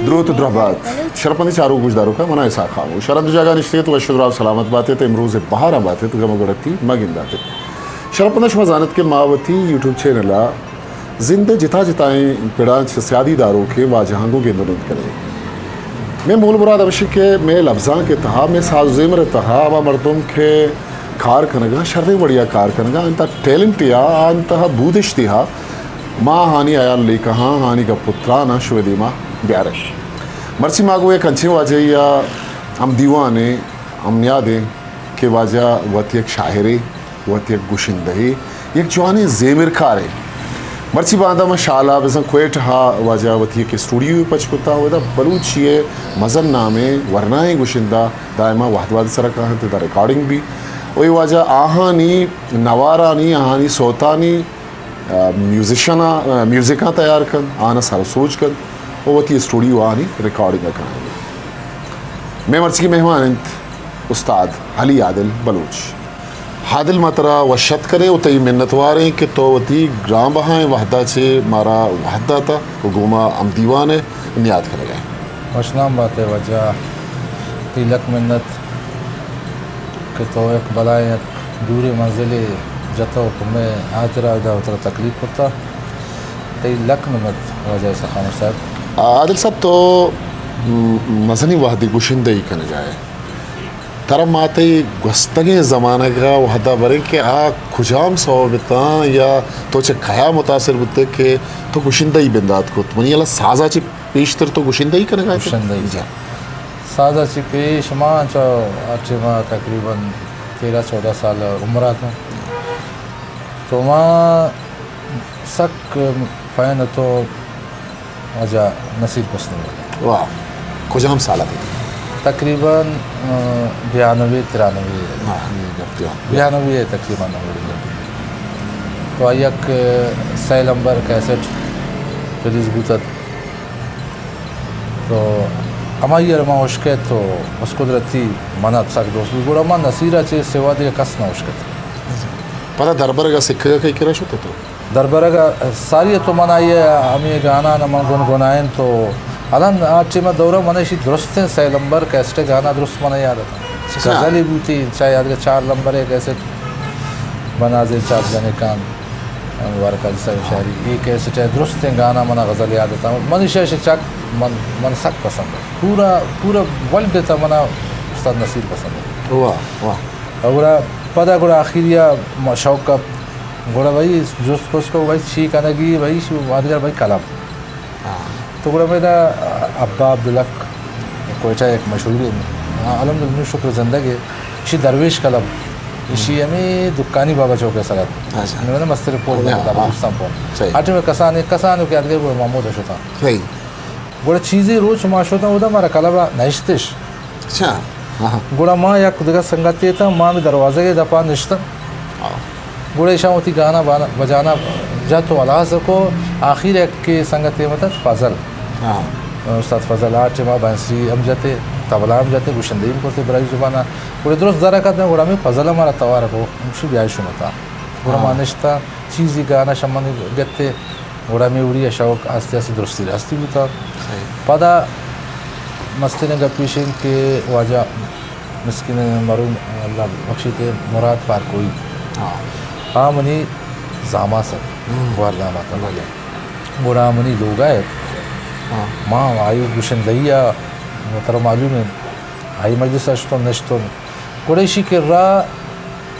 دروت درہبات۔ شرپندیں چاروک گوشداروکاں، من آں اسحاق خاموش۔ شرند جاگہ نشتگ ات، وش و دراہ سلامت بات ات، امروز بہار ء بات ات، گم و گڑتی مہ گندات ات۔ شرپنداں شما زانت کہ ما وتی یوٹیوب چینل ء زند ء جتا جتائیں پڑاں چہ سیادی داروکیں واجہاں گوں گند و نند کنیں۔ مئے مول مراد ہمشی کہ مئے لبزانک ء تہا، مئے ساز و زیمر ء تہا ہما مردم کہ کار کنگا، شریں وڑیا کار کنگا، انت ء ٹیلنٹ یا انت ء بودشتی ہا، ما آہانی ہیال لیکہاں، آہانی گپ و تراناں شمئے دیما بیاریں۔ مرچی ما گوں یک انچیں واجہے ء ہم دیوانے، ہم نیادیں کہ واجہ وت یک شاعرے، وت یک گشندہے، یک جوانیں زیمرکارے۔ مرچی باندا ما شال ء بزاں کوئٹہ ء واجہ وتی یک اسٹوڈیوے پچ کتا، اودا بلوچی ء مزن نامیں ورنائیں گشندہ دائما وہد وہد سرا کاہنت، ادا ریکارڈنگ بی۔ و اے واجہ آہانی نوارانی، آہانی سوتانی، آ، میوزیشن ء، آ، میوزکاں تیار کنت، آہاں سر و سوج کنت و وتی اسٹوڈیو آہانی ریکارڈنگ ء کنائینت۔ مئے مرچی مہمان انت استاد علی عادل بلوچ۔ عادل، ما ترا وش اتک کنیں و تئی منتواریں کہ تو وتی گران بہائیں وہدا چہ مارا وہد داتا و گوں ما ہم دیوان ء نیاد کنگا ئے۔ وشنام بات ئے واجہ، تئی لک منت کہ تو یک بلائیں یک دوریں منزلے جتہ و پہ مئے ہاترا ادا وترا تکلیف کرتا۔ تئی لک منت واجہ اسحاق خاموش صاحب۔ عادل صاحب، تو م-، مزنیں وہدے گشندہی کنگا ئے۔ ترا ما تئی گوستگیں زمانگ ء وہدا بریں کہ آ کجام سوب اتاں یا تو چہ کیا متاثر بوتے کہ تو گشندہی بندات کت؟ منی ہیالا سازا چہ پیشتر تو گشندہی کنگا اتئے؟ گشندہی۔ جی۔ سازا چہ پیش ما چہ آ ٹیما تقریباً تیرہ چودہ سال عمر اتاں۔ تو ما سک فین اتوں واجہ نصیر پسنی ء۔ واہ، کجام سال ء؟ تقریباً، آ، بیانوے ترانوے۔ ہاں۔ یہ گپ۔ بیانوے۔ بیانوے ء تقریباً ہموڑی گپ۔ تو آئی یک سئے لمبر کیسٹ ریلیز بوتت۔ تو ہمائی ء ما اشکت تو بس قدرتی من ء سک دوست بوت۔ گڑا من نصیر ء چہ سوا دگہ کس نہ اشکت۔ پدا دربرگ ء سکھگ ء کئی کرا شت تو؟ دربرگ ء ساری ء تو من آئی ء ہمے گانا نہ من گنگنائین تو الان آ ٹیم ء دورہ من اشی درستیں سئے لمبر کیسٹ ء گانا درست من یاد اتاں۔ اچھا۔ غزلی بوتی، چاہے آدگہ چار لمبر ء کیسٹ بنازیں چاپ جنکان ورقہ جی صاحب شاعری، اے کیسٹ ء درستیں گانا من غزل یاد اتاں۔ من اشی ء چک من، من سک پسند ات۔ پورا، پورا ورلڈ ء تہ من استاد نصیر پسند ات۔ واہ، واہ۔ اور گڑا پدا گڑا آخری ء شوق کپت۔ گڑا بھائی جست پرس کو بھائی چی کنگی بھائی شو آدگر بھائی کلب۔ ہاں۔ تو گڑا میرا ابا عبدالحق کوئٹہ یک مشہور، ہاں، الحمدللہ نوں شکر زندگ ہے۔ اشی درویش کلب، اشی ہمیں دکانی بابا چوک ہے سرات۔ اچھا۔ میں نے مستر پور ہاں، میں ہاں۔ دوستان پور۔ صحیح۔ آٹے میں کسانے، کسانے کے آدگر گڑا محمود اشوتا۔ صحیح۔ گڑا چیزی روچ ما شوتا ہوتا ہمارا کلب نشتش۔ اچھا۔ ہاں۔ گڑا ما یک دگہ سنگتے تاں، ما ہمے دروازگ ء دپا نشتاں۔ ہاں۔ گڑا ایشاں وتی گانا بانا، بجانا جت و ہلاس کو، آخیر یک سنگتے مت ات فضل۔ ہاں۔ استاد فضل آ ٹیما بنسری ہم جتے، طبلہ ہم جتے، گشندہی ہم کرتے برائی زبانا۔ گڑا درست در کت گڑا ہمے فضل ہمارا توار کو، ہمشی بیائی شمتا۔ گڑا ما ہاں۔ نشتاں، چیزی گانا شمانی گتے۔ گڑا ہمے وڑی ء شوق آستے آستے درستی راستی بوتا۔ صحیح۔ پدا مستریں گپ ایش انت کہ واجہ مسکین مرحوم اللہ بخشیت مراد پارکوئی۔ ہاں۔ آ منی زاماس ات، ہم۔ گوار زامات ات۔ بلے۔ گڑا منی لوگا ات۔ ہاں۔ ما آئی گشندہی ء ترا معلوم انت، آئی مجلس ء شتن نشتن۔ گڑا ایشی کرا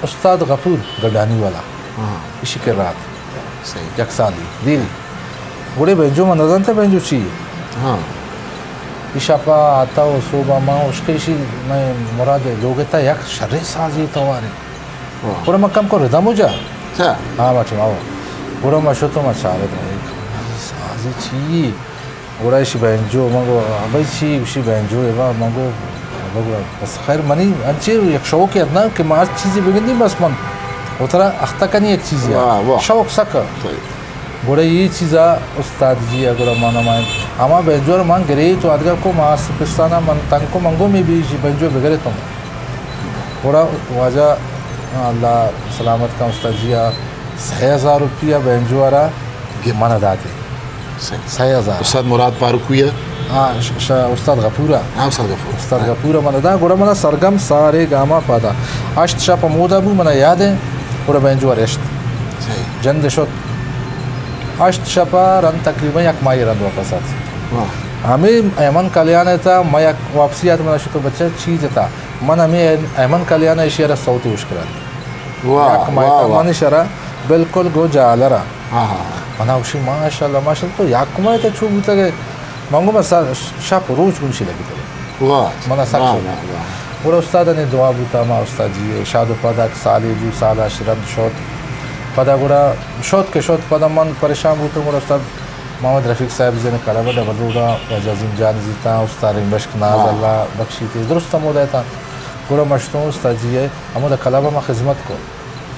استاد غفور گڈانی والا۔ ہاں۔ ایشی کرا ات۔ صحیح۔ یک سالی دیری۔ گڑے بینجو من نزانت بینجو چی؟ ہاں۔ ای شپا آتا و صوبہ ما اشکے اشی میں مراد لوگ تا یک شرے سازی توارے۔ ہاں۔ گڑا من کم کو ردم ہو جا۔ ہاں۔ ہاں، ما چما ہو۔ گڑا ما شو تو ما چارے دا ایک سازی چی؟ گڑا ایشی بینجو، من گو، ابئی چی گوشی بینجو، اے وا، من گو، ابا گڑا بس خیر منی انچے یک شوق ات نا کہ ما ہر چیزی بگندی بس من و ترا اختہ کنی یک چیزی۔ واہ، واہ۔ شوق سک۔ صحیح۔ گڑا یہ چیزا استاد جی ء گڑا من ہما، ہما بینجو ء من گرے تو ادگا کو ما سپستانا من تنگ کو من گو میں بھی ایشی بینجو بگرے تو۔ گڑا واجہ اللہ سلامت کا استاد جی ء سئے ہزار روپیہ بینجو ء را من ء داتے۔ صحیح۔ سئے ہزار۔ استاد مراد پاروکوئی ء؟ ہاں، ش-، ش-، استاد غفور ءَ۔ ہاں، استاد غفور۔ استاد غفور ءَ من ءَ دات، گڑا من ءَ سرگم سارے گاما پدا۔ ہشت شپ ہمودا بو، من ءَ یاد اِنت، گڑا بینجو ءَ رشت۔ صحیح۔ جند ءَ شت۔ ہشت شپ ءَ رند تقریباً یک ماہے رند واپس آت۔ واہ۔ ہمے ایمن کلیان ءِ تہا ما یک واپسی آت، من ءَ شت و بچہ چیز ءِ تہا۔ من ہمے ایمن کلیان ءَ ایشی ءَ را سوتے اشکتگ۔ واہ، یک ماہ واہ، تہا واہ۔ من ایشی ءَ را بالکل گوں جالر ءَ۔ ہاں، ہاں، ہاں۔ من ءَ گوشی، ماشاءاللہ، ماشاءاللہ، تو یک ماہ تہا چو بوتگ ئے؟ من گوں، بس شپ روچ گوں ایشی لگتگ۔ واہ، من ءَ سک واہ، شت۔ واہ، واہ۔ گڑا استاد ءَ نی دعا بوتا، ما استاد جی ءِ شاد و پد یک سالے بو، سال ءَ رند شت۔ پدا گڑا شت کہ شت، پدا من پریشان بوتوں، گڑا استاد محمد رفیق صاحب زین کلب ءَ ڈبل روڈ ءَ واجہ عظیم جان زیتاں، استاد ریم بشک ناز، واہ۔ اللہ بخشیت ئے، درست ہمودا اتاں۔ گڑا من شتوں استاد جی ءِ ہمودا کلب ءَ ما خذمت کو۔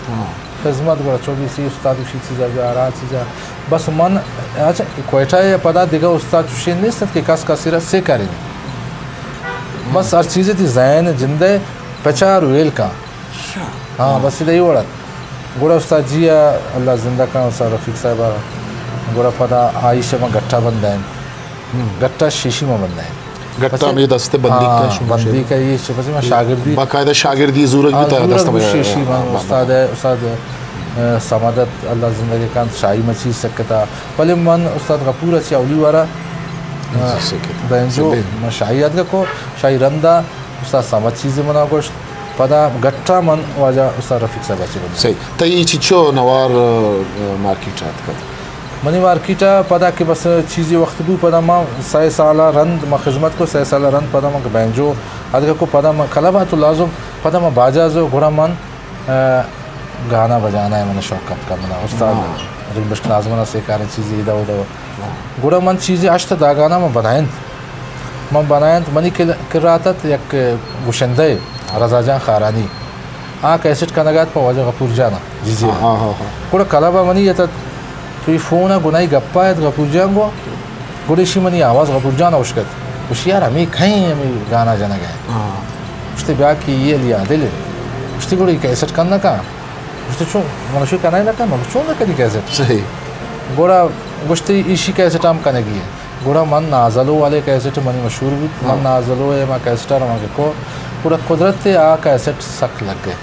ہاں۔ خذمت گڑا چوبیسی استاد گوشی چیزا بیار، آ چیزا۔ بس من، اچھا، کوئٹہ ءَ پدا دگہ استاد چوشیں نیست ات کہ کس کسی را سیکارینی۔ بس ہر چیزے تئی ذہن ءَ جند ءَ پچار و ہیل کن۔ اچھا۔ ہاں، بس ادا اے وڑ ات۔ گڑا استاد جی ءَ اللہ زندہ کن، استاد رفیق صاحب ءَ، گڑا پدا آئی شہ ما گٹا بندائیں۔ ہم۔ گٹا شیشی ما بندائیں۔ گٹا پچے ہمے دست ءَ بندیک ءَ، ہاں، شما بندیک ءَ، اے چہ پچے ما شاگردی باقاعدہ شاگردی زورگ ہاں، بیتا زورگ دست ءَ بی بندیک۔ شیشی من ہاں، استاد ءَ، استاد، اے، صمد ات، اللہ زندگی کنت، شاہی ما چیز سکتا۔ بلے من استاد غفور ءَ چہ اولی وارا، اے، سکتا۔ بینجو، صحیح۔ من شاہی یادگہ کو، شاہی رندا استاد صمد چیزے منا گوشت۔ پدا گٹا من واجہ استاد رفیق صاحب ءَ چہ بنداں۔ صحیح۔ تئی چنچو نوار، اے، مارکیٹ ءَ اتکگ؟ منی مارکیٹ ءَ پدا کہ بس چیزے وقت بو، پدا ما سئے سال ءَ رند ما خذمت کو، سئے سال ءَ رند پدا ما بینجو اتکگ کو، پدا ما کلب ءَ تو لازم، پدا ما باجا زو، گڑا من، اے، گانا بجانا ءِ من شوق کپتگ، من استاد ہاں۔ ریم بشک ناز من ءَ سیکاریں چیزے ادا اودا۔ ہاں۔ گڑا من چیزے ہشت دہ گانا من بنائینت۔ من بنائینت، منی کل-، کرا اتت یک گشندہ ئے رضا جان خارانی۔ آ کیسٹ کنگ ءَ ات پہ واجہ غفور جان ءَ، جی جی۔ ہاں، ہاں، ہاں، ہاں۔ گڑا کلب ءَ منی اتت، تو اے فون ءَ گناہی گپا ات غفور جان گوں۔ گڑا ایشی منی آواز غفور جان ءَ اشکت۔ گوشی، یار، ہمے کئے ہمے گانا جنگ ءَ؟ ہاں۔ گوشتے، بیا کہ اے علی عادل ءِ۔ گوشتے، گڑا اے کیسٹ کن نہ کن؟ گوشتے، چون؟ من اشی کنائے نہ کن؟ من چون نہ کنی کیسٹ؟ صحیح۔ گڑا گوشتے، ایشی کیسٹ ہم کنگی ءَ۔ گڑا من نازلو والے کیسٹ منی مشہور بوت، من ہاں۔ نازلو ءِ ہما کیسٹ ءَ رونگ کو، گڑا قدرت ءَ آ کیسٹ سک لگ گئے۔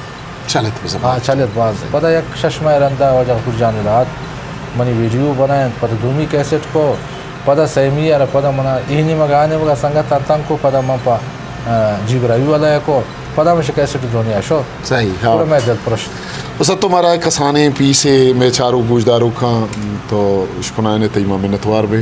چلت بزاں ہاں، چلت باز۔ پدا یک شش ماہ رندا واجہ غفور جان ءَ دات، منی ویڈیو بنائینت، پدا دومی کیسٹ کو، پدا سیمی ءَ را پدا منا اے نیمگ آ نیمگ ءَ سنگت ءَ تنگ کو، پدا من پہ، آ، جی براہی والا ءَ کو، پدا من شہ کیسٹ دنیا شو۔ صحیح، ہاں۔ گڑا مئے دل پرشت۔ استاد، تو مارا کسانیں پیسے مئے چاروک گوشداروکاں تو اشکنائینے، تئی ما منتوار بیں۔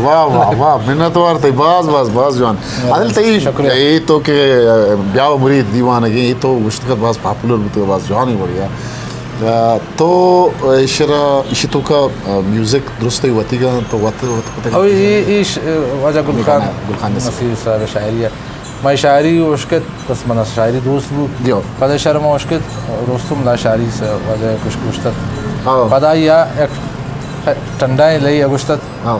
واہ، واہ، واہ، منتوار تئی، باز، باز، باز جوان۔ عادل تئی، شکریہ۔ اے تو کہ، ء، بیا و مرید دیوانگیں، اے تو گوشتگ ات باز پاپولر بوتگ، باز جوانیں وڑے ء۔ ء، تو ایشرا، ایشی توکا، ء، میوزک درست تئی وتیگاں، تو وت، وت کتگ؟ او، اے، اے ش-، واجہ گل خان گل خان نصیر۔ نصیر صاحب شاعری ء۔ مئے شاعری اوشکت، بس منا شاعری دوست بو۔ دیو۔ پدا شر ما اوشکت، روستم لا شاعری س-، واجہ کش گوشتت۔ ہاں۔ پدا یا یک ٹنڈائیں لئی گوشتت۔ ہاں۔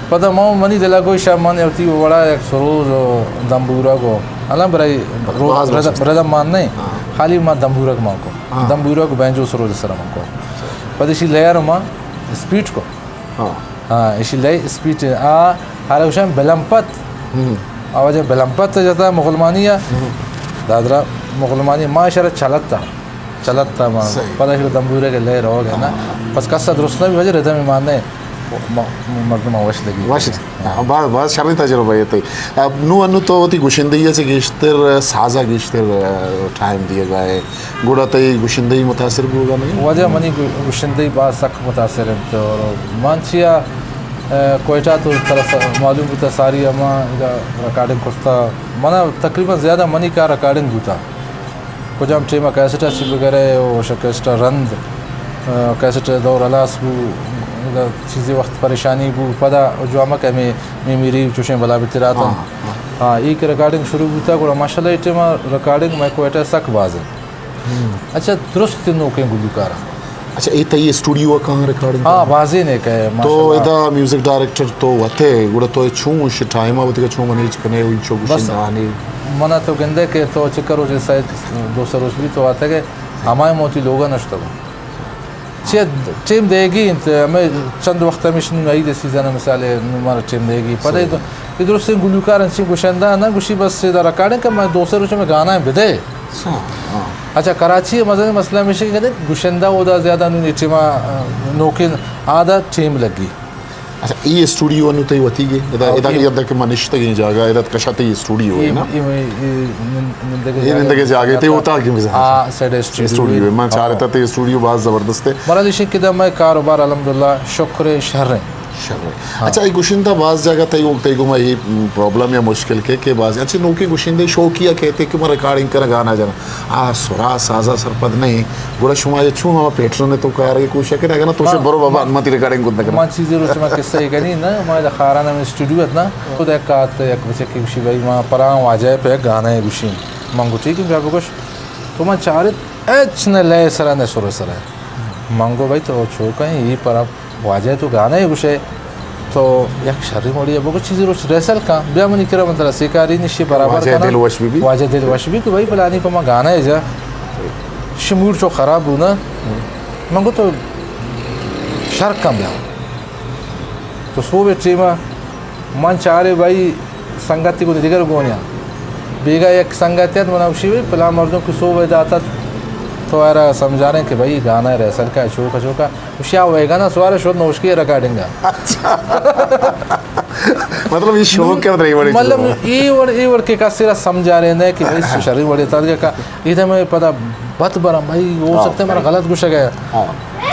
پدا ما منی دلا گوشا من وتی وڑا یک سروز و دمبورگ و الان برای رو-، باز ردم، باز۔ ردم مان نہیں، ہاں۔ خالی ما دمبورگ مان کو۔ ہاں۔ دمبورگ و بینجو سروز سر مان کو۔ پدا شی لہر ما اسپیٹ کو۔ ہاں۔ ہاں، ایشی لئی اسپیٹ آ، ہر گوشن بلمپت۔ ہم۔ آ واجہ بلمپت جتا مغلمانی ء۔ ہم۔ دادرا مغلمانی ما شر چلتا۔ چلتا ما۔ صحیح۔ پدا شر دمبورے کے لے روگ ہے نا۔ ہاں۔ بس کسا درست نہ بھی واجہ ردم ایمان نے م-، مردم وش لگی۔ وش۔ ہاں، باز، باز شریں تجربہ ہے تئی۔ اب نو انو تو وتی گشندگی سے گیشتر سازا گیشتر، ٹائم دیے گا ہے۔ گڑا تئی گشندہی متاثر بوگا نہیں؟ واجہ منی گو-، گشندہی باز سک متاثر انت۔ اور من چیا، ء، کوئٹہ تو ترا س-، معلوم بوتا ساری ہما ادا ریکارڈنگ کرتا۔ منا تقریباً زیادہ منی کار ریکارڈنگ بوتا۔ کجام ٹیم ء کیسٹ ء چی بگرے، او شہ کیسٹ ء رند، ء، کیسٹ ء دور ہلاس بو، ادا چیزے وقت پریشانی بو، پدا جوامک ہمیں میموری چوشیں بلا بتراتن۔ ہاں، ہاں۔ ہاں، ای کہ ریکارڈنگ شروع بوتا، گڑا ماشاءاللہ ای ٹیم ء ریکارڈنگ مئے کوئٹہ ء سک باز انت۔ ہم۔ اچھا، درست نوکیں گلوکار۔ اچھا، اے تئی اسٹوڈیو ء کہاں ریکارڈنگ ہاں، کنگ؟ بازیں نے کہ تو ماشاءاللہ۔ ادا میوزک ڈائریکٹر تو وتے، گڑا تو چون اش ٹائم ء وتیگا چون مینیج کنے و انچو بس، گشندہ آنے؟ منا تو گندے کہ تو چکر روچ سہ دو سہ روچ بھی تو آتگے، ہمائیں موتی لوگا نشتگو۔ چہ ٹیم دیگی انت، ہمیں چند وقت ہمیش نی عید سیزن مثال ہے، نو مارا ٹیم دیگی۔ پدے صحیح۔ تو یہ درست گلوکار انچیں گشندہ نہ گشی بس سیدھا ریکارڈنگ کہ میں دو سہ روچ میں گانا ہے بدے۔ ہاں، ہاں۔ اچھا، کراچی ء مزنیں مسئلہ ہمیش کہ گشندہ اودا زیادہ نوں ٹیما، ء، نوکیں آدا ٹیم لگی۔ اچھا، ای اسٹوڈیو انو تئی وتی گے؟ ادا، ہاں، ادا ای کہ ادا کہ من نشتگیں جاگہ، ادا کشا تئی اسٹوڈیو ہے ای، نا؟ ای، ای، ای نندگے ای جاگہ نندگے جاگہ تے ہوتا کہ مزاج؟ ہاں، سیڈ اسٹوڈیو اسٹوڈیو ہے۔ ہے۔ من ہاں۔ چارتا تئی اسٹوڈیو باز زبردست ہے۔ مرا لیشن کہ دا میں کاروبار الحمدللہ شکر شر ہے۔ شر۔ ہاں۔ اچھا، اے گشندہ باز جاگہ تئی، تئی گما اے پرابلم یا مشکل کے، کہ باز، اچھا، نوکیں گشندہ شوقیہ کہتے کہ من ریکارڈنگ کرا گانا جانا۔ آ سرا سازا سرپد نہیں۔ گڑا شما یہ چون ہما پیٹرن تو کار کے کوشش کرے، اگر نہ تو سے ہاں، برو بابا، ما، ما تی ریکارڈنگ کو نہ کرنا۔ ما چیزیں روچ ما قصہ یہ کنی نا، ما ادا خاران ہم اسٹوڈیو ات نا، خود ایک آت، یک بچے کی گوشی بھائی ما پران واجہ پہ گانا ہے گوشی۔ من گو ٹھیک ہے، بیا بگوش۔ تو من چارت اچ نہ لے سرا نہ سر سرا۔ من گو بھائی تو چو کہیں یہ پر واجہ تو گانا ہی گوشے، تو یک شری موڑی ہے، بگو چیزی روچ ریسل کن، بیا منی کرا من ترا سیکاری نشی برابر واجہ کنا۔ دل وش بی بی۔ واجہ دل وش بی کہ بھائی پلانی پہ ما گانا ہے جا۔ شمور چو خراب بو نا۔ من گو تو شر کن بیا۔ تو سوبے ٹیما من چارے بھائی سنگتی کو دیگر گونیا۔ بیگا یک سنگتی ات منا گوشی بھائی پلان مردم کو سوبے داتا تو ایرا سمجھانے کہ بھائی گانا ریسل کا چوکا چوکا۔ گوشی، آ ویگن ء سوار شت نوشکی ء ریکارڈنگ ء۔ اچھا۔ مطلب، یہ شوق کیا تھا، یہ بڑی مطلب، چیز ہے۔ یہ وڑ، یہ وڑ کے کسی را سمجھا رہے ہیں کہ بھائی، شری وڑے تھا کہ اذا میں پتا بت برم بھائی، ہو ہاں، سکتا ہے، میرا بھائی۔ غلط گوشگ ہے۔ ہاں۔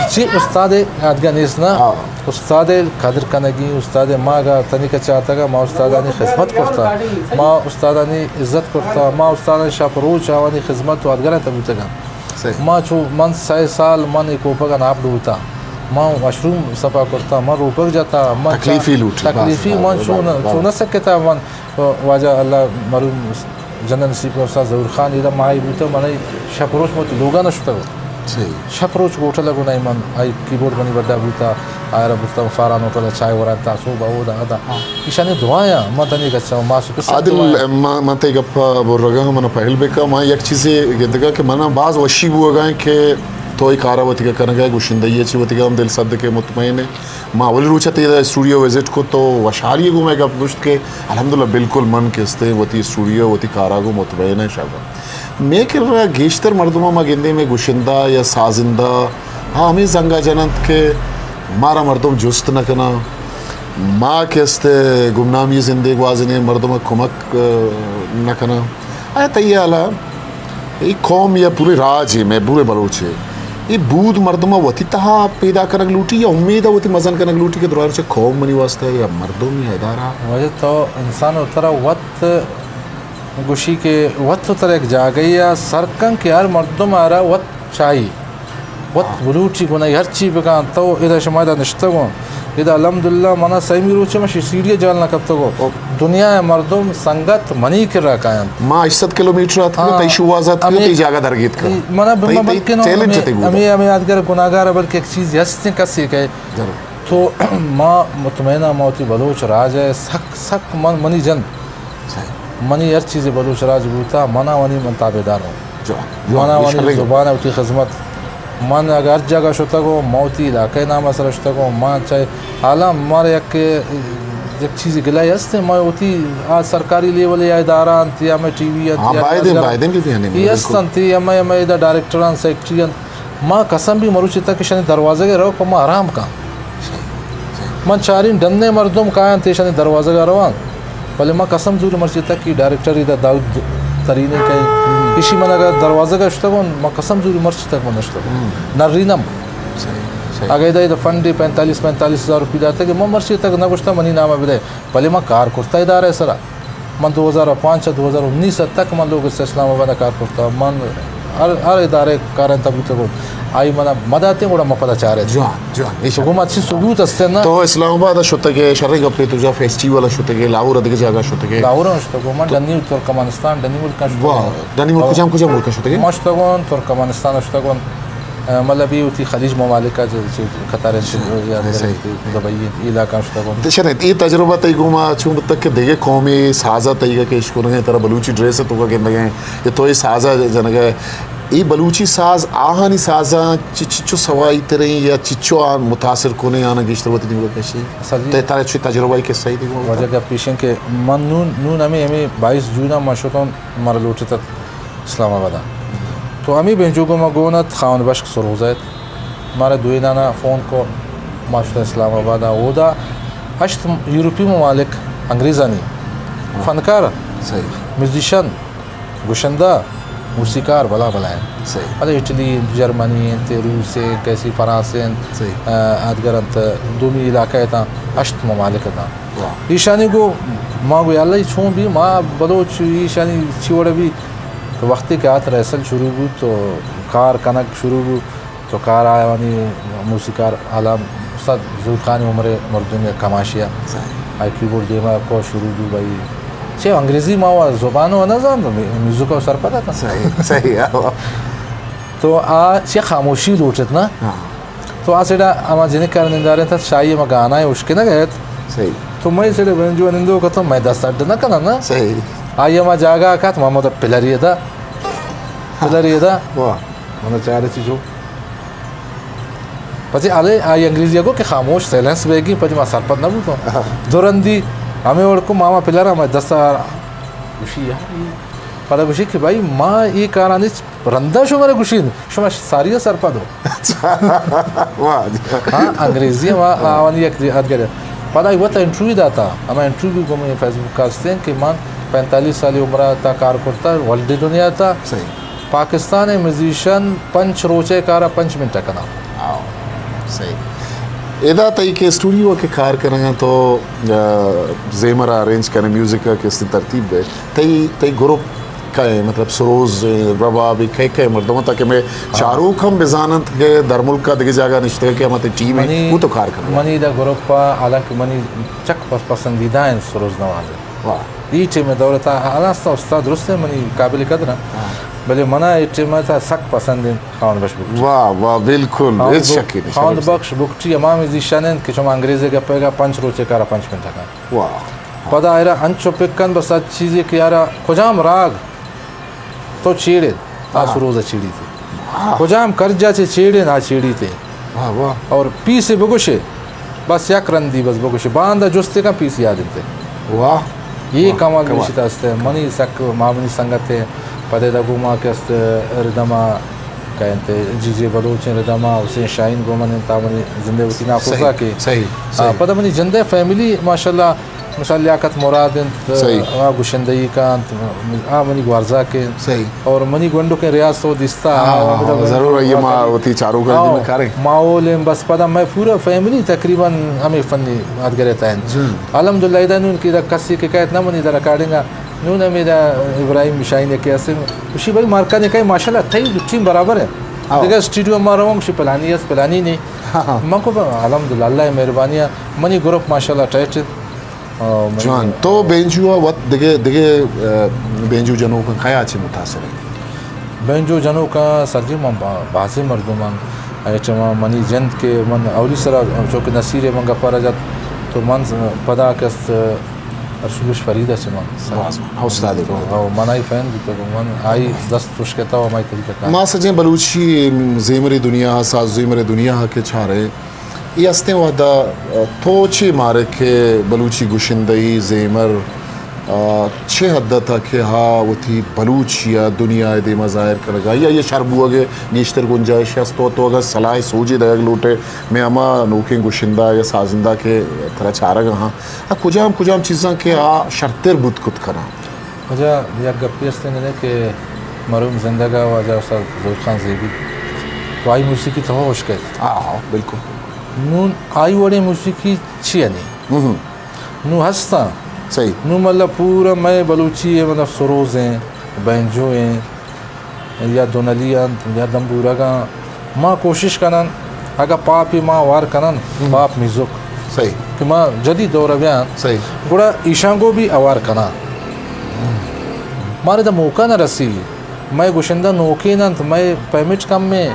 چی استاد یادگار نیست نا؟ ہاں۔ استاد قدر کنگی، استاد ما گا تنی کا چاہتا گا، ما استادانی خدمت کرتا، ما استادانی عزت کرتا، ما استادانی شپ روچ آوانی خدمت و یادگار تبوتگا۔ صحیح۔ ما چو من سئے سال من اے کوپگ ء ناپ ڈوتا، من واشروم صفا کرتا، من روپگ جتا، من چا-، تکلیفی لوٹی، تکلیفی بس، من بس، چون، بس، بس۔ چون نہ سکتا من، واجہ اللہ مرحوم جنرل نصیب استاد ظہور خان ادا ماہی بوتا، من شپ روچ مت لوگا نہ شتا۔ صحیح۔ شپ روچ ہوٹل گو نہیں من، آئی کیبورڈ منی بڈا بوتا، آئرا بوتا فاران ہوٹل چائے ورانتا، صوبہ اودا ادا۔ ہاں۔ ایشانی دعایاں من تنی گچا ما سو عادل، ما، ما تئی گپ ء برگا ہم منا پہل بکا۔ ما یک چیزے گندگا کہ منا باز وشی بوگا کہ تو اے کارا وتیگا کنگا، گشندہی ء چی وتیگا ہم دل صدق ء مطمئن ہے۔ ما اولی روچ ء تئی اسٹوڈیو وزٹ کو تو وشحالی گو میں گپ گشت کہ الحمدللہ بالکل من کہ استے وتی اسٹوڈیو وتی کارا گو مطمئن ہے شابا۔ میں کرا گیشتر مردماں ما گندے میں گشندہ یا سازندہ، ہاں، ہمیں زنگا جننت کہ مارا مردم جست نہ کنا۔ ما کہ است گمنامی زندے گوازنے مردم کمک، ء، نہ کناں۔ آیا تئی حالا اے قوم یا پورے راج ہے، میں پورے بلوچ ہے، اے بود مردم ءَ وتی تہا پیدا کنگ لوٹی یا امید ءَ وتی مزن کنگ لوٹی کہ دراہ روچ ءَ قوم منی واسطہ یا مردم یا ادارہ؟ واجہ تو انسان ءَ ترا وت گوشی کہ وت ترا یک جاگہے ءَ سر کن کہ ہر مردم ءَ را وت چاہی، وت بلوٹی گناہی ہر چی بکن۔ تو ادا شما ادا نشتگ اوں، ادا الحمدللہ منا سیمی روچ ءَ من شی سیڑھی ءَ جال نہ کپتگ اوں۔ دنیا ءِ مردم سنگت منی کرا کاینت۔ ما ہشت سد کلومیٹر اتکگ، ہاں۔ تئی شوہاز اتکگ، ہمے تئی جاگہ درگیتکگ۔ ای، منا تئی، بما تئی بلکن چیلنج ہمے، چہ تئی بوتگ۔ ہمے، ہمے یادگار گناہگار بلکہ یک چیز ہستیں کسے کہ ضرور۔ تو ما مطمئن آں، ما وتی بلوچ راج ءَ سک، سک من، منی جند، صحیح۔ منی ہر چیزے بلوچ راج بوتا، منا ونی من تابعدار اوں۔ جوان، جوان، منا ونی شریں۔ زبان ءَ وتی خدمت۔ من اگہ ہر جاگہ شتگ اوں، ما وتی علاقہ ءِ نام ءِ سر ءَ شتگ اوں، من چاہے حالاں مارا یک، یک چیزے گلہ ہستیں، ما وتی آ سرکاری لیول یا ادارہ انت یا مئے ٹی وی انت ہاں، یا بائدیں، بائدیں بھی، بھی ہنیں، اے بالکل۔ ہست انت، یا مئے، مئے ادا ڈائریکٹر انت، سیکرٹری انت، ما قسم بی مروچی تک ایشانی دروازگ ءَ روگ پہ ما حرام کن۔ من چاریں ڈنیں مردم کاینت ایشانی دروازگ ءَ روان، بلے ما قسم زوری مرچی تک کہ ڈائریکٹر ادا داؤد ترین ءَ کئے، ایشی من اگہ دروازگ ءَ شتگ اوں، ما قسم زوری مرچی تک من نشتگ اوں۔ نرینم۔ صحیح، صحیح۔ اگہ ادا، ادا فنڈ پینتالیس، پینتالیس ہزار روپی داتگ، من مرچی تک نہ گوشتہ منی نام ءَ بدئے، بلے من کار کرتہ ادارہ ءِ سرا۔ من دو ہزار و پانچ ءَ دو ہزار و انیس ءَ تک من لوگ اسلام آباد ءَ کار کرتہ۔ من ہر، ہر ادارے کارنتہ بوتگ اوں، آئی منا مداتے گڑا من پدا چارت۔ جوان، جوان، تو گوں ما چی ثبوت ہستیں نا؟ تو اسلام آباد ءَ شتگ ئے، شریں گپے، تو جا فیسٹیول ءَ شتگ ئے، لاہور ءَ دگہ جاگہ شتگ ئے۔ لاہور ءَ شتگ اوں، من ڈنی ترکمانستان، ڈنی ملک ءَ شتگ اوں۔ واہ، ڈنی ملک کجام، کجام ملک ءَ شتگ ئے؟ ما شتگ اوں ترکمانستان ءَ شتگ اوں۔ ا، مطلب، اے وتی خلیج ممالک ءَ چہ، چہ قطر انت، اچھا، یاد صحیح، صحیح۔ دبئی انت، اے علاقہ ءَ شتگ انت۔ دشن انت، اے تجربہ تئی گوما چون بوتگ کہ دگہ قومے سازا تئیگا کہ اشکنگا انت، ترا بلوچی ڈریس توکا گندگا انت، یا تو اے سازا جنگا، اے بلوچی ساز آہانی سازاں چ-، چچو سوائی تریں یا چچو آ متاثر کنیں، آناں گیشتر وتی نیمگا کشی؟ سر جی، تئی ترا چی تجربہ ءِ قصہ ای تئی گوما بوتگ؟ واجہ گپ ایش انت کہ من نون، نون ہمے، ہمے بائیس جون ءَ من شتوں، مارا لوٹتت اسلام آباد ءَ۔ تو ہمے بینجو گوں ما گون ات، خاوند بشک سروز ات۔ مارا دوئینانا فون کو، ما شتہ اسلام آباد ءَ۔ اودا ہشت یورپی ممالک انگریزانی فنکار، صحیح۔ میوزیشن، گشندہ، موسیقار بلا بلا انت۔ صحیح۔ ادا اٹلی انت، جرمنی انت، روس انت، کیسی فرانس انت، صحیح۔ ا، ادگر انت، دومی علاقہ اتاں، ہشت ممالک اتاں۔ واہ۔ ایشانی گو، ما گو، یا اللہ، چون بی، ما بلوچ، ایشانی چی وڑ بی؟ تو وقتی کہ آ ترا اصل شروع بوت، تو کار کنگ شروع بوت، تو کار آیانی موسیقار علام استاد زود خان عمر مردم یک کماشی ءَ۔ صحیح۔ آئی کیبورڈ دیما کو شروع بو بھائی۔ چے انگریزی ما و زبان و نہ زانت، میوزک و سرپد اتاں۔ صحیح، صحیح، آ۔ تو آ چے خاموشی لوٹت نا؟ ہاں۔ تو آ سیڈا ہما جنک کار نندارے تھا، شاہی ہما گانا ہے اشکنگ ات۔ صحیح۔ تو میں سیڈا بنجو نندو کتو، میں دست اڈ نہ کنا نا۔ صحیح۔ آئی ہما جاگہ کت، محمد پلری دا۔ پلری دا۔ واہ۔ من چارے چی جو۔ پچے آلے آئی انگریزی گو کہ خاموش، سائلنس بیگی، پچے ما سرپد نہ بوتوں۔ ہاں۔ دو رندی ہمیں وڑ کو ماما پلر ہمیں دستا گوشی یار، پدا گوشی کہ بھائی ما یہ کارانی رندا شمارا گوشین، شما ساری سرپد ہو۔ واہ جی۔ ہاں، انگریزی ما آوانی یک دی-، ادگر۔ پدا وت انٹرویو داتا، ہما انٹرویو گو میں فیس بک کاستیں کہ من پینتالیس سالی عمرہ تا کار کرتا، ورلڈ دنیا تا۔ صحیح۔ پاکستان میوزیشن پنچ روچے کارا پنچ منٹ کنا۔ آؤ، صحیح۔ ادا تئی کہ اسٹوڈیو کہ کار کنگا تو، آ، زیمر ارینج کنے، میوزک کہ استی ترتیب دے۔ تئی، تئی گروپ کئے، مطلب سروز، رباب، کئے کئے مردم تاکہ میں ہاں۔ چاروک ہم بزاننت کہ در ملک کا دگہ جاگہ نشتگے کہ ہم تئی ٹیم ہے، منی، وہ تو کار کنگا۔ منی دا گروپ، حالانکہ منی چک پس-، پسندیدہ ہیں سروز نواز۔ واہ۔ ای ٹیم دولت آ، الان استا استاد درست ہے، منی قابل قدر ہیں۔ ہاں۔ بلے منا ای ٹیم تا سک پسند ہیں خاوند بخش بگٹی۔ واہ، واہ، بالکل، خاوند ہچ بخ-، شکی نہیں، خاوند شکی نہیں۔ بخش بگٹی ہما میوزیشن ہیں کہ شما انگریزی گپے گا پنچ روچے کارا پنچ منٹ کا۔ واہ۔ پدا ایرا انچو پک کن بس ہر چیزی کہ یارا کجام راگ تو چیڑے، آ ہاں۔ سروز چیڑی تے۔ ہاں۔ کجام کرجا چے چیڑے نا چیڑی تے۔ واہ، واہ۔ اور پیسے بگوشے، بس یک رندی بس بگوشے، باندا جستے کن پیس یاد انتے۔ واہ۔ یہ واہ، کمال کمال۔ نشتا استے۔ منی سک، ما منی سنگت ہے، پدے دا گو ما کہ است ردما کہنتے، جی جے بلوچیں ردما، حسین شاہین گو من انتا منی زندے وتی ناکوزا صحیح، کے۔ صحیح، آ، صحیح۔ پدا منی جندے فیملی، ماشاءاللہ، مثال لیاقت مراد انت، صحیح۔ آ گشندہی کانت، آ منی گوارزاک انت۔ صحیح۔ اور منی گونڈوکیں ریاض تو دیستا، ہاں، آ ہاں، ہمدا ہاں، ضرور، یہ ما وتی چاروک ہاں، میں کاریں۔ ماحول ہیں، بس پدا میں پورا فیملی تقریباً ہمیں فنی آدگرے تھا ہیں۔ جی۔ الحمدللہ، ادا نون کی ادا کسی کے کہت نہ منی ادا ریکارڈنگ آ، نون ہمیں ادا ابراہیم شاہین کے اسے، اسی بھائی مارکا نے کہے ماشاءاللہ تھئی ٹیم برابر ہے۔ ہاں۔ دیکھا اسٹوڈیو مارا ہوں، اسی پلانی ہے، پلانی نہیں۔ ہاں، ہاں۔ من کو الحمدللہ، اللہ مہربانی ہے، منی گروپ ماشاءاللہ ٹائٹ ہے۔ آ، منی جوان، تو بینجو ء وت دگہ، دگہ، آ، بینجو جنوکاں کیا چہ متاثر ئے؟ بینجو جنوکاں سر جی من با-، بازیں مردماں، اے چما منی جند کہ من اولی سرا چونکہ نصیر ء من گپا را جت، تو من پدا کست رسول بخش فرید ء چہ من سر۔ باز من، استاد تو، بوت۔ او، من آئی فین بوتگ، من آئی دست پشکتا و ہمائی طریقہ کار۔ ما سجیں بلوچی زیمر دنیا، ساز زیمر دنیا کہ چارے، اے استیں وہدا تو چے مارے کہ بلوچی گشندہی زیمر، آ، چے حد تک کہ ہا وتی بلوچی ء دنیا ء دیما ظاہر کنگا یا یہ شر بوگ ء گیشتر گنجائش است؟ تو، تو اگر صلاح سوجے دئیگ لوٹے، میں ہما نوکیں گشندہ یا سازندہ کہ ترا چارگ ہاں، آ کجام کجام چیزاں کہ آ شرتر بوت کت کناں؟ واجہ یک گپے است انگنے کہ مرحوم زندگ ء واجہ استاد ظہور خان زیبی، تو آئی موسیقی تو ہوش کئیت۔ ہاں، ہاں، بالکل۔ نون آئی وڑیں موسیقی چی ء نی؟ ہم۔ نوں ہستاں۔ صحیح۔ نوں مطلب پورا مئے بلوچی ء مطلب سروز ایں، بینجو ایں، یا دونلی انت، یا دمبورگاں۔ ما کوشش کنن، اگاں پاپی ما اوار کنن، ہم۔ پاپ میوزک۔ صحیح۔ کہ ما جدید دور ء بیان، صحیح۔ گڑا ایشاں گوں بھی اوار کناں۔ مارے دا موقع نہ رسی، مئے گشندہ نوکین انت، مئے پیمنٹ کم ایں،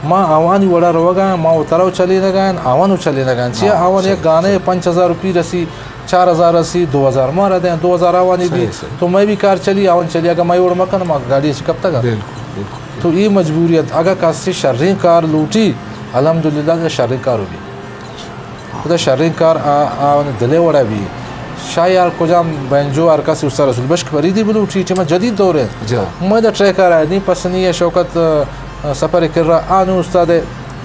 ما آوانی وڑا روگا، ما و ترا و چلینگا، آوان و چلینگا۔ چیا ہاں، آوان یک صحیح، گانے صحیح۔ پنچ ہزار روپی رسی، چار ہزار رسی، دو ہزار مارا دیں، دو ہزار آوانی بھی۔ صحیح، صحیح۔ تو مئے بھی کار چلی، آوان چلی، اگاں مئے وڑ مکن، ما گاڑی چی کپتگا۔ بالکل، بالکل۔ تو اے مجبوری انت۔ اگاں کسی شریں کار لوٹی، الحمدللہ شریں کار ہوگی۔ خدا شریں کار آ، آ دلے وڑا بھی۔ شاہ یار کجام بینجو ہر کسی استاد رسول بخش فریدی بلوٹی، ٹیما جدید دور ہے۔ جا۔ مئے دا ٹریکر آئے، نی پسنی ہے شوکت، آ، سفر کرا، آنو استاد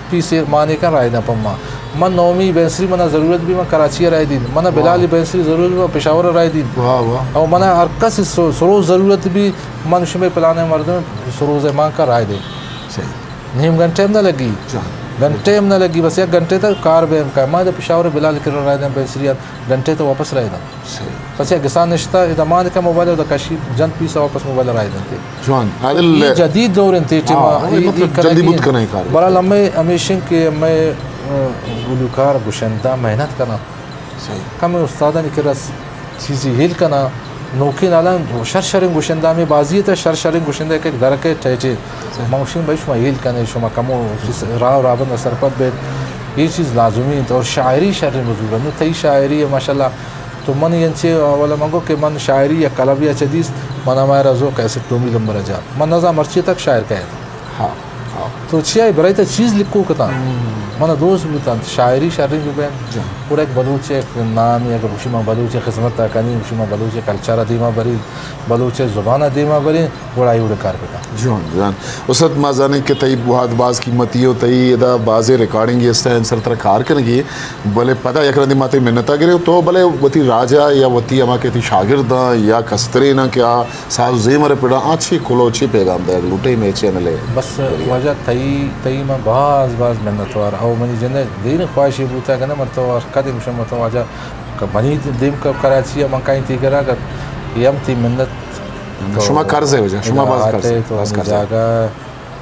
پیسے مانے کن رائے داں پما۔ من نومی بینسری منا ضرورت بھی، من کراچی ء رائے دین۔ منا واہ۔ بلالی بینسری ضرورت بھی، من پشاور ء رائے دین۔ واہ، واہ۔ او منا ہر کس سو-، سروز ضرورت بھی، من شمے پلانے مردم سروز ء مان کا رائے دے۔ صحیح۔ نیم گھنٹے ہم نہ لگی۔ جان۔ گھنٹے ہم نہ لگی، بس یک گھنٹے تک کار بے ہم کا۔ ما دا پشاور بلالی کرا رائے دیں بینسری آت، گھنٹے تو واپس رائے داں۔ صحیح۔ پس یک گسان نشتا، ادا مان کا موبائل ادا کشی، جنت پیسا واپس موبائل رائے دنتے۔ جوان، عادل۔ اے جدید دور انت، اے ٹیما، ہاں، اے، مطلب اے جلدی کنگی بوت انت۔ کناں اے کار۔ برحال ہمے، ہمیشن کہ ہمے، ا، گلوکار گشندہ محنت کناں۔ صحیح۔ کمے استادانی کرا چیزی ہیل کناں، نوکین الان شر شریں گشندہ ہمے بازی تا شر شریں گشندہ کہ درکے ٹیٹے۔ صحیح۔ ما گوشیں بھائی شما ہیل کنے، شما کمو چیز راہ و رابند سرپد بیت۔ یہ چیز لازمی انت اور شاعری شریں مزور انت۔ تئی شاعری ہے ماشاءاللہ۔ تو من انچے اولا من گو کہ من شاعری یا کلب یا چہ دیست، من ہمارا زو کیسٹ دومی لمبر ء جا۔ من نزاں مرچی تک شاعر کئیت۔ ہاں، ہاں۔ تو چیا اے برای تا چیز لکھو کتاں؟ ہم۔ من دوست بوتاں، شاعری شریں بہ بین۔ جان۔ اور ایک بلوچ ایک نام، اگر گوشی من بلوچ خدمت تا کنی، گوشی من بلوچ کلچر دیما بری، بلوچ زبان دیما بری، گڑا ایوڑ کار بکن۔ جوان، جوان۔ استاد، ما زانیں کہ تئی وہد باز قیمتی و تئی ادا بازیں ریکارڈنگ است، انسر ترا کار کنگی، بلے پدا یک رندی ما تئی منتا گرے تو بلے وتی راجا یا وتی ہما کہ تئی شاگرداں یا کستریناں کہ آ ساز و زیمر پڑا آ چے کلو چے پیغام دے لوٹے میں چینل ہے۔ بس واجہ تئی، تئی من باز باز منتوار۔ او منی جند دیر خواہشی بوتا کہ نہ من تو ہر کدی گوشم من تو واجہ کہ منی دیم ک-، کراچی ء من کائیں تئی کرا گت، اے ہم تئی منت۔ شما قرض ہے واجہ، شما باز قرض ہے، تو باز ہمیں قرض ہے۔ جاگہ،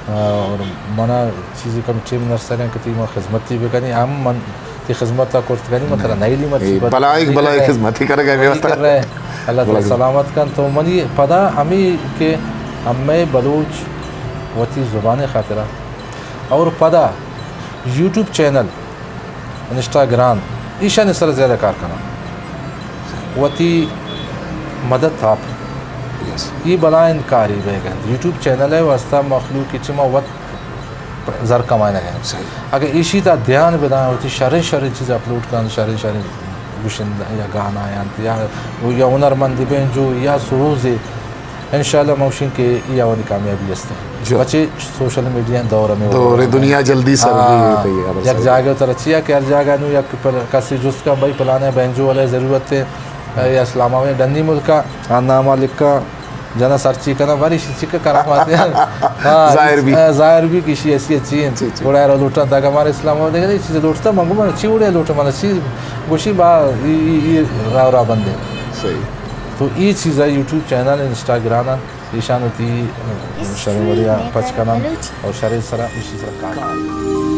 آ، اور منا چیزی کم ٹیم نرسریں کہ تئی ما خدمتی بکنی، ہم من تئی خدمت ء کرت کنی، من ترا نئیلی مرچی اے بد-، بلائیں، بلائیں خدمتی کرگا واسطہ۔ اللہ تعالی سلامت کن۔ تو منی پدا ہمی کہ ہمے بلوچ وتی زبان خاطرہ اور پدا یوٹیوب چینل، انسٹاگرام، ایشانی سر زیادہ کار کناں۔ وتی مدد تھاپ۔ یس۔ یہ بلائیں کاری بیگ انت۔ یوٹیوب چینل ہے واسطہ مخلوق کی چما وت زر کمائے نہ گئے۔ صحیح۔ اگر ایشی تا دھیان بدائیں، وتی شریں شریں چیز اپلوڈ کناں، شریں شریں گشندہ یا گانا یا انت یا، یا ہنرمندی بین جو یا سروزے، انشاءاللہ موشین کہ یہ آوانی کامیابی است ہیں۔ جو۔ بچے سوشل میڈیا دور میں دور دنیا جلدی سر بھی ہاں، ہوتی ہے، خبر یک سر جاگہ تر اچھی ہے کہ ہر جاگہ نو یک پر کسی جست کا بھائی پلانے بینجو والے ضرورت ہے۔ اے اسلام آباد ڈنی ملک ءَ، آ نام ءَ لکھاں، جنا سرچی کناں، بارے ایشی چکہ کرامات ایں۔ ہاں، ظاہر بی۔ ہاں، ظاہر بی کہ ایشی ایسی اچی ایں۔ جی، جی۔ گڑا ایرا لوٹاں، دگہ مارا اسلام آباد دگہ چیز لوٹتا، من گو من چی وڑے لوٹاں، من چی گوشی با ای، ای، ای راہ، راہ بندے۔ صحیح۔ تو ای چیز ہے، یوٹیوب چینل، انسٹاگرام، ایشان وتی شریں وڑے ءَ پچ کناں اور شریں سرا ایشی سرا کار۔